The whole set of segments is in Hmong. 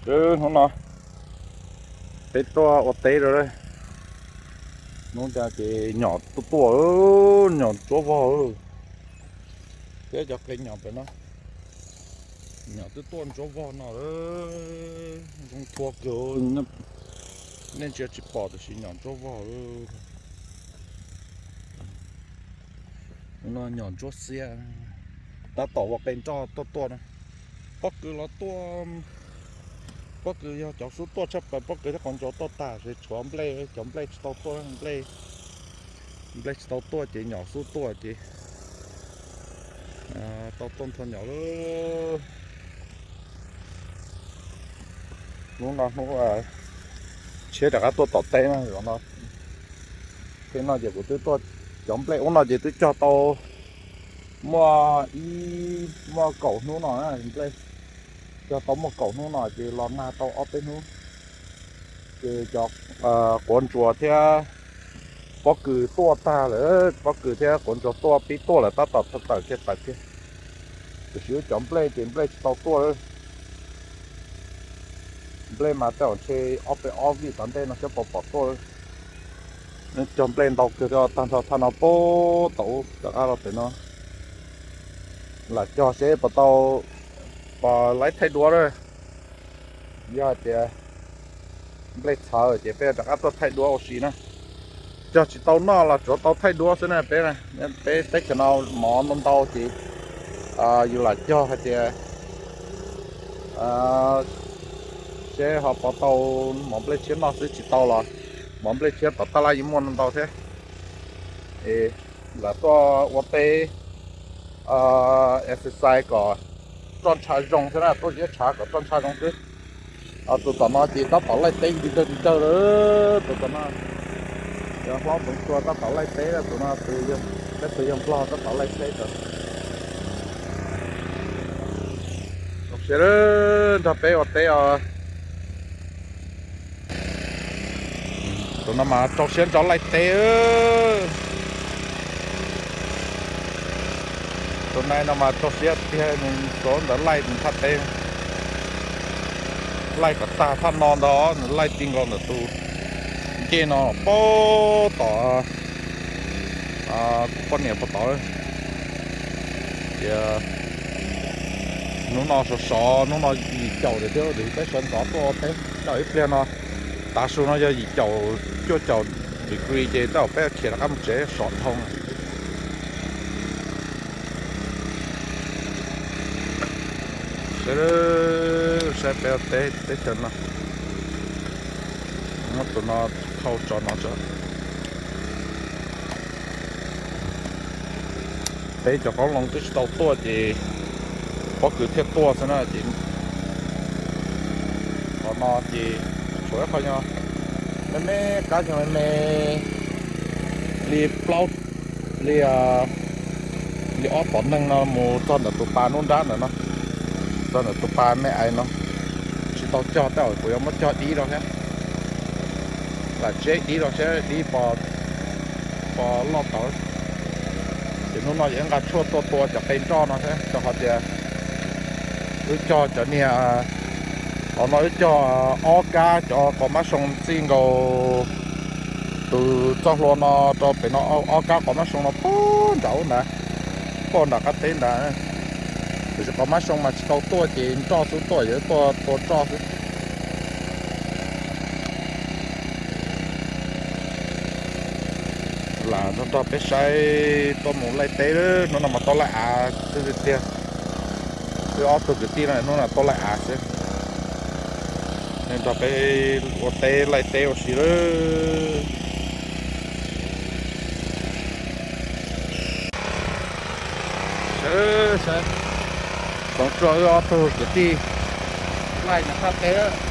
Hnub no peb tuaj ua teb rau. Hnub no ces nyom tuaj tuaj, nyom ntsuab vog. Thiab cov qe nyom pem no, nyom twb tuaj ntsuab vog no lawm. Zoo thua kawg, nej ntsia tsis pom tiam sis nyom ntsuab vog. Hnub no nyom ntsuab xiab, tab tom ua qe nroj tuaj tuaj no. Pob kws los tuaj, pob kws yog cov xub tuaj tshaj plaws, pob kws thiab qos ntsuas tuaj tag, tshuav nplej, cov nplej tsis tau tuaj, nplej tsis tau tuaj ces nyom xub tuaj ces tau tuaj ntho nyom lawm. Hnub no hnub tshiab rov qab tuaj tom teb no, zaum no thiab no ces kuv twb tuaj, cov nplej ub no ces twb cog tau muaj ib, muaj kaum hnub no, nplej cog tau muaj kaum hnub no ces los nag tau ob peb hnub. Ces cov quav ntsuas thiab pob kws tuaj tag lawm, pob kws thiab quav ntsuas tuaj pib tuaj lawm, tab tom tawm kiag tawm kiag. Tiam sis cov nplej ces nplej tsis tau tuaj. Nplej mas tej zaum ntshe ob peb ob vij tom ntej no xyov puas pom tuaj. Cog nplej ntau kawg, tag nrho thaj no puag tom ub rov qab los pem no. Lam cog seb puas tau, puas laib thaij duab lawm. Yog hais tias nplej txhawv ces peb rov qab tuaj thaij duab ua si na. Cog tsis tau noj los tsuav tau thaij duab xwb na peb. Peb teb chaws no mov ntau ntau ces yus lam cog hais tias seb ho puas tau mov nplej tshiab noj xwb, tsis tau los mov nplej tshiab tom tab laj yeej muaj ntau thiab. Es lam tuaj ua teb exercise kom roj ntsha zoo xwb na, tuaj ziab tshav kom roj ntsha zoo xwb. Tus tom no ces tab tom laij teb nti dawg nti dawg lawm, tus tom no. Yog hlob Ntxoov Tsua tab tom laij teb, tus no, peb tus yawg Nplog tab tom laij teb. Zoo siab nrog peb ua teb os. Tus no mas rau siab ntso laij teb. Tus nai no mas rau siab tiag, nws rau ntawd laij nws thaj teb, laij kom tag thaj no ntag, nws laij ti nkaus ntawm tus ncej no puag tom, kuv poj niam puag tod. Tias hnub no sov sov, hnub no yim caum tiag thiab, peb sawv ntxov tuaj ua teb, ib pliag no tav su no yog yim caum, cuaj caum degree ces tej zaum peb khiav rov qab mus tsev sov dhau. Saib, saib peb teb, teb chaws no, muab tus no thauj tso no tso. Peb cov qoob loo twb tsis tau tuaj ces pob kws thiaj tuaj xwb na ces qhov no ces tshuav ib qho nyuag me me, kab nyuag me me li plaub, li, li ob tom neeg no mus txog ntawm tus pas nruab nrab ntawm no, txog ntawm tus pas me ais no. Tsis tau cog, tej zaum kuv yuav muab cog dib rau thiab, lam tseb dib rau seb dib pos loj tau. Ces hnub no ces nqa tshuaj tuaj tua cov qe nroj no thiab, rau qhov tias wb cog cov niag, qhov no wb cog ob kab cov qos mab soo txij nkaus tus txoj hlua no rau pem no, ob kab qos mab soo no puag nram ub ntawd, puag nram qab teb ntawd. Tiam sis qos mab soo mas tsis tau tuaj ces nroj xub tuaj, yuav tuaj tua nroj xwb. Lam nrog nrog peb saib tuaj mus laij teb, hnub no mas tau laij av xwb tiag. Wb ob tug kwv tij no hnub no tau laij av xwb. Nrog peb ua teb laij teb ua si lawm. Saib, Ntxoov Tsua wb ob tug kwv tij laij nram qab teb.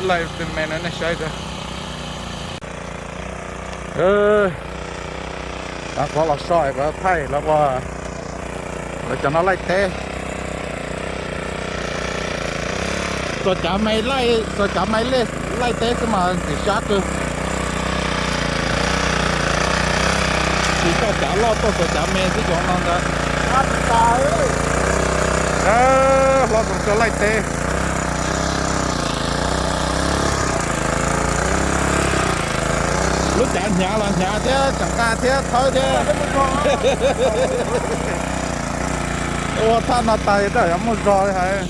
Laij me no nej saib. Rov qhov los so es kuv thaij lawv ua, lawv cov no laij teb. Txog cav me, txog cav me laij teb xwb mas ntxim sab kawg. Tsis coj cav loj tuaj, txog cav me xwb cov no ntag. Hlob Txoov Tsua laij teb. Lub cav hnyav los hnyav thiab, tseem nqa thiab thawb thiab. Ua thaj no tas tas yuav muaj zog li hais.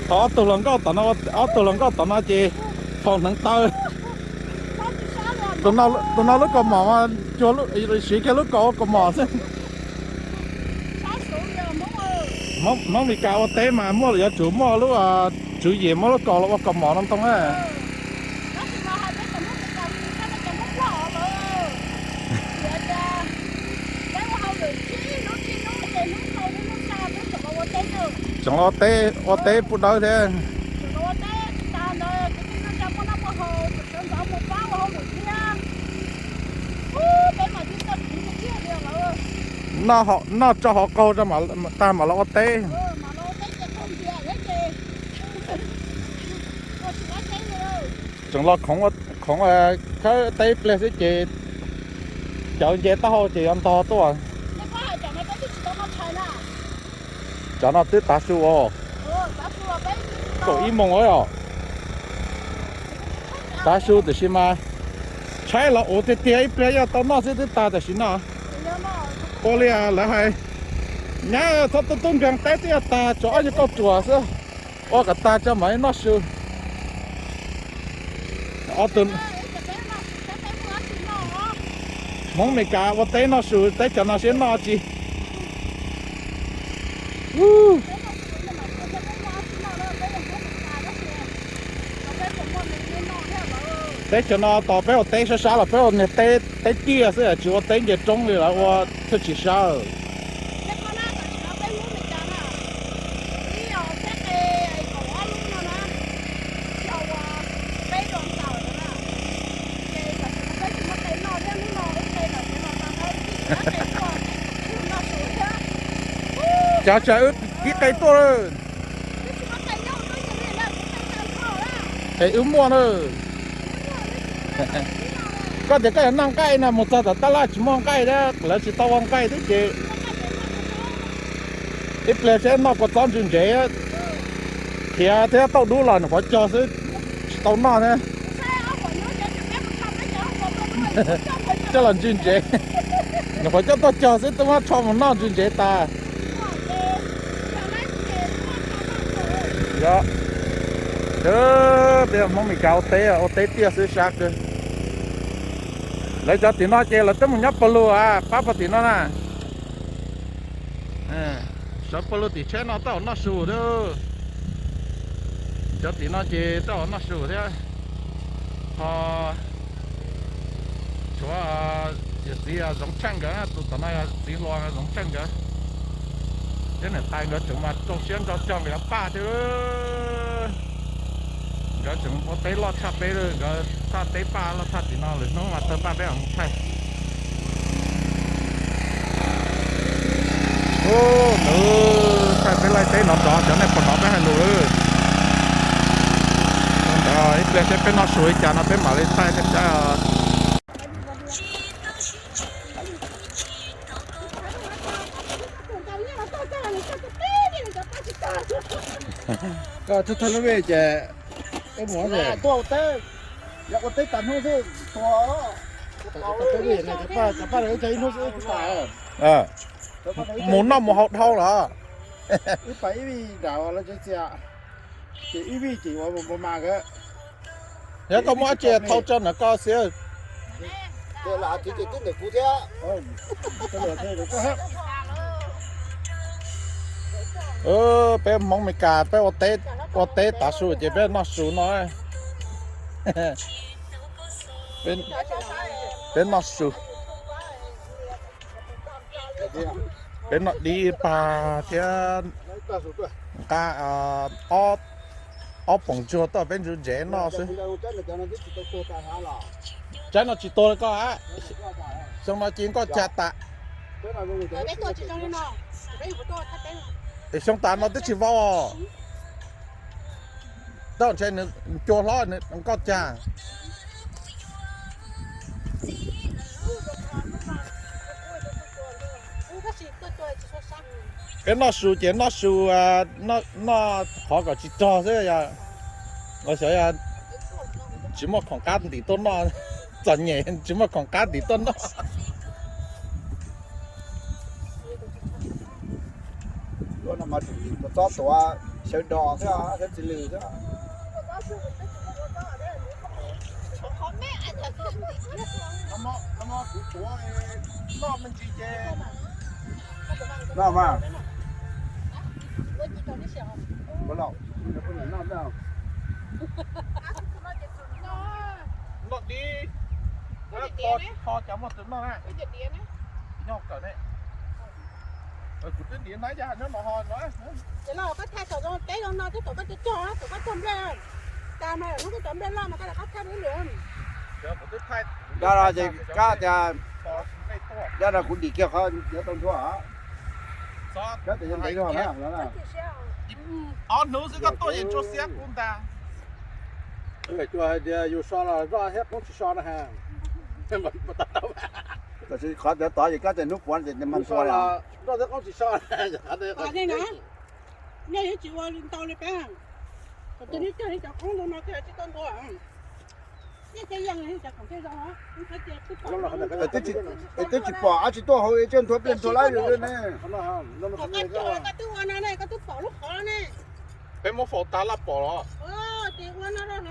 Thov ob tug hluas nkauj tom no, ob tug hluas nkauj tom no ces foom hneev taw. Tus no lub kaus mom, siv kiag lub kaus ua kaus mom xwb. Hmoob Mes Kas ua teb mas muaj, yuav tsum muaj lub tswv yim muab lub kaus los ua kaus mom no ntoo na. Tseem ua teb, ua teb pub dawb thiab. Noj tso hauv qaug tag mam los ua teb. Tseem los khoov khawb teb ib pliag xwb ces cawv nce taub hau ces yuav ntog tuaj. Cov no twb tav su os. Kaum ib moos os. Tav su tiam sis mas tshaib los ua tiag tiag ib pliag yog tau noj xwb twb tag tam sim no. Ua li lawv hais, nyab txhob tub tub nkeeg teb twb yog tag, tshuav ob nyuag kauj ruam xwb. Ua kom tag tso mam li noj su. Hmoob Mes Kas ua teb noj su, teb chaws no siab noj tsis. Teb chaws no tos peb ua teb sab sab los peb ua niag teb tiaj xwb, tsis ua teb nce roob li lawv ua thiaj tsis sab. Cov tsav wb kib qe tuaj lawm. Es wb muaj na. Koj tias koj yuav noj nqaij no, mus txog tom tab laj tsis muaj nqaij thiab, lawv tsis tau ua nqaij thiab ces ib pliag seb noj kua txob ntswg ntsev, khiav thiab tauj dub los nyuam qhuav cog xwb, tsis tau noj thiab. Coj los ntswg ntsev, nyuam qhuav coj tuaj cog xwb, twb muab tsho mus noj ntswg ntsev tas. Peb Hmoob Mes Kas ua teb, ua teb tiaj xwb sab kawg. Lawv cov tim no ces lawv twb mus nyob pawg lug, pab pawg tim no na. Sawv pawg lug tim tsheb no tej zaum noj su thiab. Cov tim no ces tej zaum noj su thiab. Ho tshuav yawm txiv Zoov Tsheej nkawd, tus tom no yog txiv hluas Zoov Tsheej nkawd. Thiab niam tais nkawd tseem mas rau siab nrog cog nkawd yuav paj thiab. Nkawd tseem ua teb loj tshaj peb, nkawd thaj teb paj loj tshaj tim no, lwm hnub mas tawg paj peb mam thaij. Ub, nws thaij peb laij teb nrov nrov xyov nej puas hnov peb hais lus. Ntawd ib pliag seb peb noj su li cas no peb mam li thaij nej saib. Koj thaij lub vij ces, tuaj ua teb, yog ua teb tas hnub xwb tua. Cov paj, cov paj no ib ib hnub xwb tas. Mus noj mus haus dhau los. Ib pas ib vij nram lawv tsev txias, ces ib vij ces ua mas mas nkawd. Yog koj muab dab tsi thau tso ntawm koj xwb. Peb Hmoob Mes Kas peb ua teb tav su ces peb noj su no. Peb noj su. Peb noj dib pag thiab. Nqa ob poom ntsuag tuaj peb ntsuv ntsev noj xwb. Tsaib no tsis tuag li koj a. Xyoo no ces nkoj cag tas. Xyoo tas no twb tsis vau. Tab ntshe nws cua hlob nkoj cag. Peb noj su ces noj su, noj qhov kom tsis rog xwb. Xyov tsis muaj khoom qab ntim tuaj noj, txom nyem tsis muaj khoom qab ntim tuaj noj. Txob tuav xyaw do xwb, xyaw txiv lws xwb. Kuv tuav noj me ntsis ces noj mas. Noj dib, kho cov muaj tus noj na. Nyob kawm ne. Kuv twb ntiav na, yog nyob no ho no. Ces no koj thaij thaum peb no twb thaum koj cog cog, thaum koj cog nplej, tas mas hnub koj cov nplej loj mas koj rov qab thaij lub lwm. Yog no ces kab tias, yog no kuv dim kiag qhov yuav tau nthua. Kab tias yog ntev zog na. Ob hnub xwb koj tuaj ces ntsuag xiab kub ntag. Cua hais tias yus so los zoj thiab qoob tsis so na ha. Tab sis qhov cov tod ces kab tias hnub puav ces mag nthua li. Zoj thiab qoob tsis so. Nej yuav tsis ua li ntau li peb. Kom tus nej cog li cov qoob ntau no thiaj tsis tau nthua. Nej cov yeej cov khoom tej zoo, twb tsis pom dab tsi tuaj hauv, coj nthua pliaj nthua lawm ne. Koj twb ua no ne, koj twb pom lub qhov ne. Peb muab faus tas laj pom los. Ces ua no los.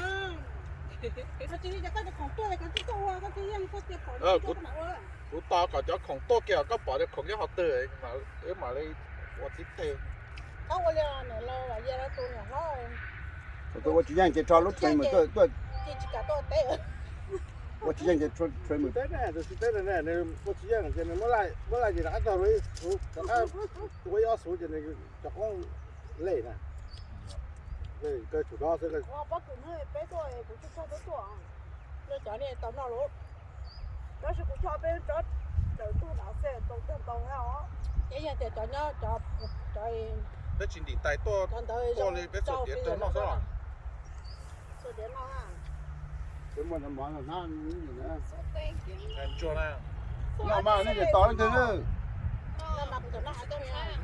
Koj tsis li cas koj cov khoom tuaj, koj twb tuaj ua, koj twb yeej koj tias pom. Kuv tos kom cov khoom tuaj kiag, koj pom cov khoom nyob qhov twg, wb mam li ua tib teg. Txhob ua li niam laus Vam Yas lawv tus niam hlob. Ua tsis yeej ces rho lub train mus tuaj, tuaj. Ua tsis yeej ces train mus teb ne, tus tsis teb ne, nws ua tsis yeej ces nws muab laj, muab laj ces rov qab tog, rov qab ua ib ob xuv ces nws cov qoob lej na. Kawg tsum no xwb. Pob kws hnub peb tuaj kuv tsis tshaj tuaj tuaj. Cov nej tau noj lawm. Tab sis kuv cog peb tsob daws ntuj no xwb tau tag ntau os. Ces yog tias cov nyob cov, cov, peb tsis ntim tais tuaj, cov ntawd tuaj li peb txhua tiav rau noj xwb los. Txhua tiav noj. Peb muaj cov mov no hnab ntsuag na. Noj mas nej ces tos leej twg na.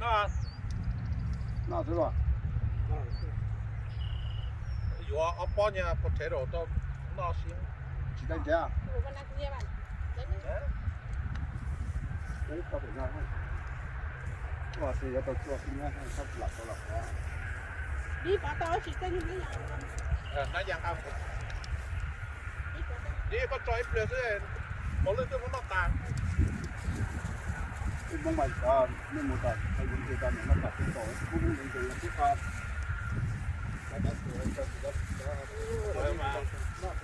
Noj. Noj xwb los. Yuav ob pob nyuag pob rhev rau noj sib. Tsis tau nrhiav. Ua si yuav tau txua xwb na, sab lam tau lam qhov. Hnab ya nqa. Dib koj tso ib pliag xwb, mos lwj twb muab noj tas. Ib Hmoob mas nej mus tas, yus nce tas noj tas tib tau, kuv nce tib qho.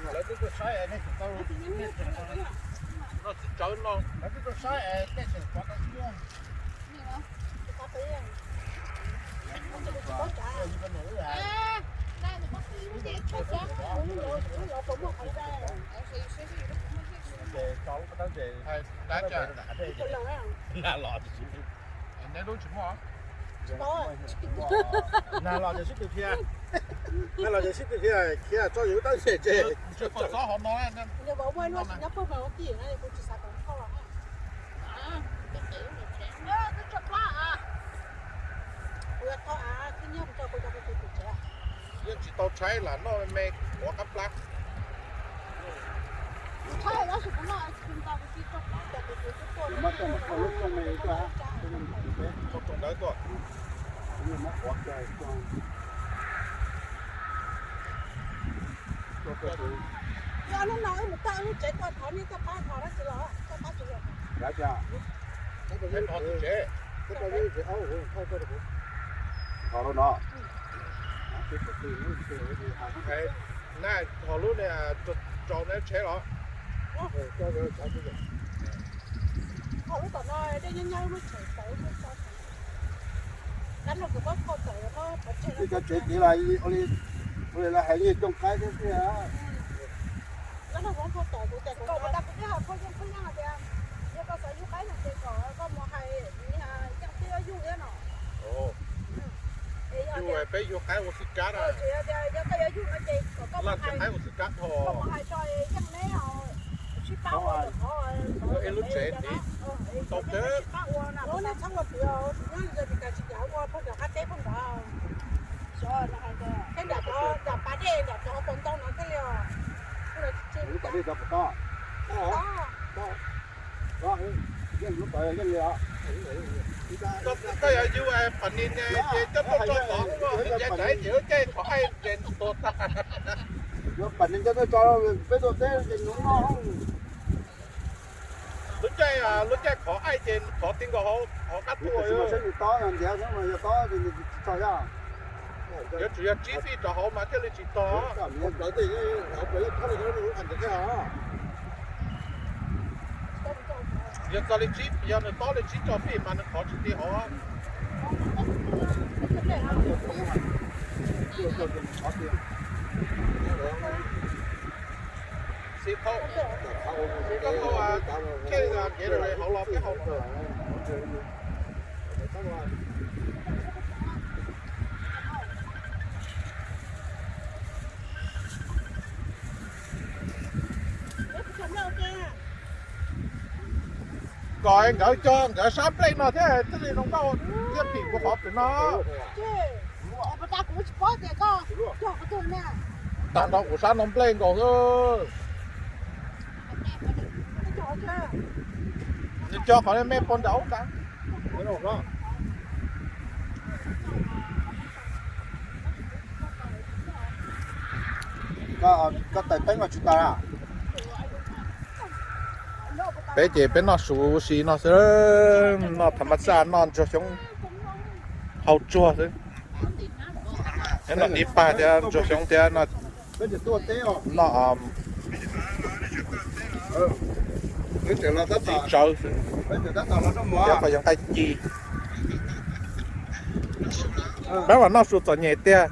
Lawv twb tuaj saib nej tseem tau, nej tseem noj txiv tsawv no, lawv twb tuaj saib nej tseem pov tau thiab. Nag los tsis muaj. Nag los ces sib tw dhia, nag los ces sib tw dhia khiav tso yus tab ntses ces. Yeej tsis tau tshaib lam noj me me, quav qab plab. Tshaib tab sis kuv noj tsis tau, kuv cia li tsoo plab. Kuv mam tsoo lub rooj me tuaj, tsoo rooj ntawd tuaj. Kuv mam quav kiag. Yog hnub no wb mus txog wb lub tsev tuaj thov nej txoj qab thov dab tsi los txoj qab tsis los. Thov lub no. Nag thov lub niag tsaus nab tsheb los. Thov lub tom no dej nyob nyob lub tsheb tau lub tsheb tau. Li cov tsev tid los ua li lawv hais li cooj qaib thiab tiag. Yog peb yug qaib ua xij kab na, laj tsev qaib ua xij kab dhau. Ib lub tsev tid tau kawg. Koj yuav yug pam nis ces coj tuaj tso tod, ces lub caij qhov aib ces tuag tag. Yuav pam nis coj tuaj tso, peb tuaj teb ces nws noj. Lub caij, lub caij qhov aib ces qhov ti nkaus hauv qab tuaj. Saib nws tob yog ntiav xwb mas yog tob ces nws tsis txog yog. Yuav tsum yog tsib fij rau hauv mas thiaj li tsis tog. Yog txog li tsib, yog nws tob li tsib rau fij mas nws qhov tsis ti hauv. Xib thaub, xib thaub, hauv los peb hau. Kom nkawd cog nkawd sab nplej no thiab thiaj li zoo nkauj thiab pim kuv qhov pem no. Tag nrho kuv sab no nplej nkaus xwb. Nws cog qhov me pog nraud ntag. Koj taws teeb los tsis taws? Peb ces peb noj su si no xwb, noj tham mas xaj, noj ntsuag xyoob hau tsuag xwb. Peb noj dib pag thiab ntsuag xyoob thiab no. Noj dib tsawv xwb thiab qhov yog nqaij ci. Peb mas noj su txom nyem tiag.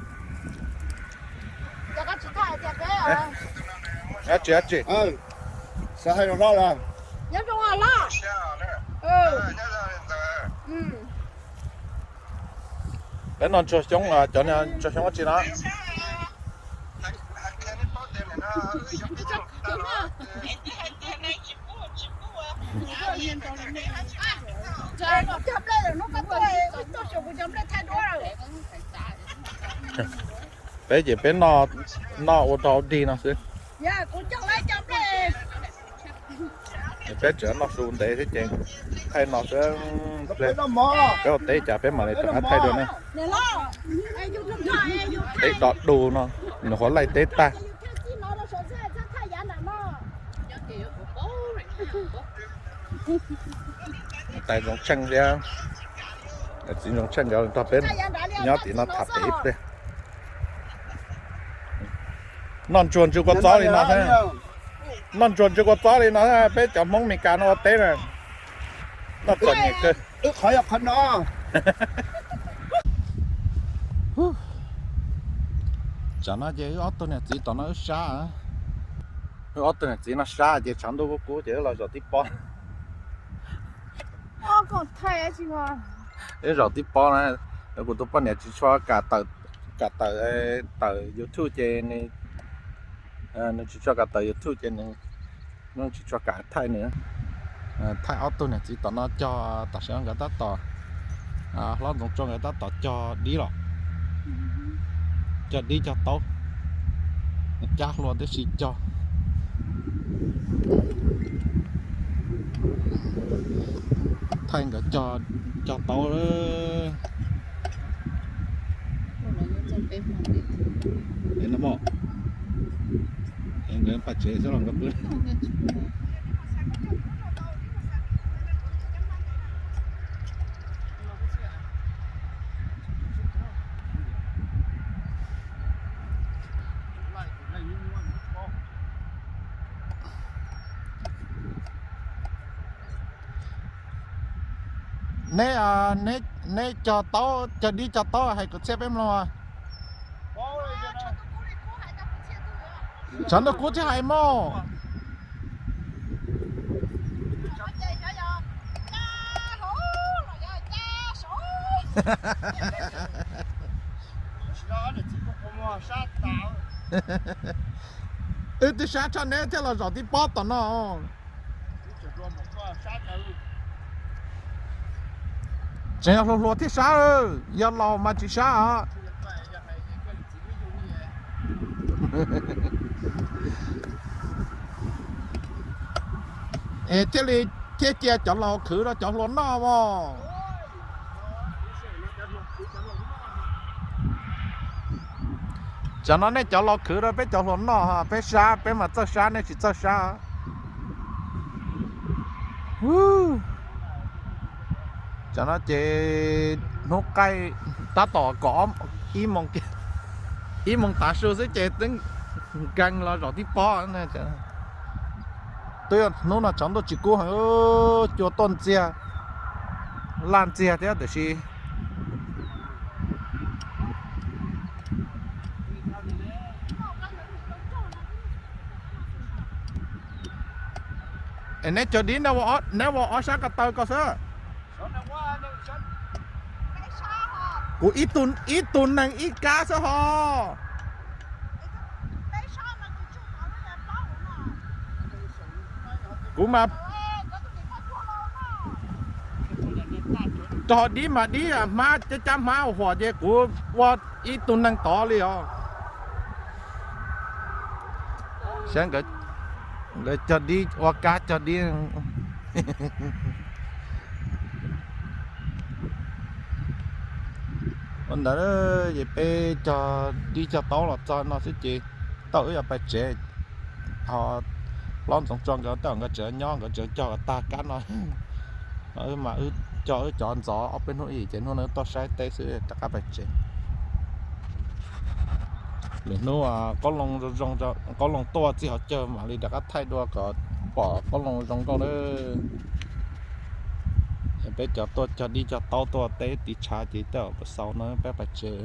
Tsis, tsis. Peb noj ntsuag xyoob, cov ntsuag xyoob dab tsi no. Peb ces peb noj ua rau dig no xwb. Peb tseem noj su ntev thiab ces thaij no xwb. Peb ua teb cas peb mam li rov qab thaij dua na. Teb do du no, nws huav laij teb tag. Tais Ntxoov Tsheej thiab txiv Ntxoov Tsheej nkawd nrog peb nyob tim no tham pem ib pliag. Noj ntsuag ntsw kua txob li no, noj ntsuag ntsw kua txob li no, peb cov Hmoob Mes Kas no ua teb na, noj txom nyem kawg. Tsam no ces wb ob tug niam txiv tom no wb sab, wb ob tug niam txiv no sab ces tshav ntuj kub kub ces wb los zaum tib pob. Wb zaum tib pob na, kuv tus poj niam tsis tshua kam tawm, kam tawm, tawm YouTube ces nws, nws tsis tshua kam tawm YouTube ces nws, nws tsis tshua kam thaij nws. Thaij ob tug niam txiv tom no cog, tam sim no nkawd tab tom, hlob Ntxoov Tsua nkawd tab tom cog dib los, cog dib cog taub, cab hlua tib si cog. Thaij nkawd cog taub. Nkawd paj tsev xwb los nkawd pw. Neb, neb cog taub, cog dib cog taub hais kwv txhiaj peb mloog. Tshav ntuj kub thiaj hais mog. Wb twb sab tshaj neb thiaj los zaum tib pob tom no. Tseem yog hluas hluas thiaj sab, yog laus mas tsis sab os. Es thiaj li, thiaj cia cov laus khwv rau cov hluas noj os. Tsam no nej cov laus khwv rau peb cov hluas noj, peb sab peb mas txawj sab, nej tsis txawj sab. Tsam no ces hnub qaij tab tom kom ib moos tav su xwb ces twb nkees los zaum tib pob. Twb yog hnub no tshav ntuj tsis kub heev, cua tuaj ntxiag, laj ntxiag thiab tiam sis Es neb cog dib, neb ua ob sab ko taw ko xwb. Kuv ib tug neeg ib kab xwb ho. Kuv mas rog dib mas dib hmab, cab cab hmab huam ces kuv ua ib tug neeg tod li os. Saib nkawd cog dib, ua kab cog dib. Ua ntawd ces peb cog dib cog taub los txog no xwb ces tau wb yuav pais tsev. Ho hlob Ntxoov Tso nkawd tej zaum nkawd tseem nyob, nkawd tseem cog kom tag kab no. Wb mas wb cog wb cov ntxov ob peb hnub ib ces hnub no tuaj saib teb xwb rov qab pais tsev. Lwm hnub qoob loo tuaj txij hauv caug mam li rov qab thaij dua kom pom qoob loo zoo nkauj na. Peb cov tuaj cog dib cog taub tuaj teb tiv tshav ces tej zaum xaus no peb pais tsev.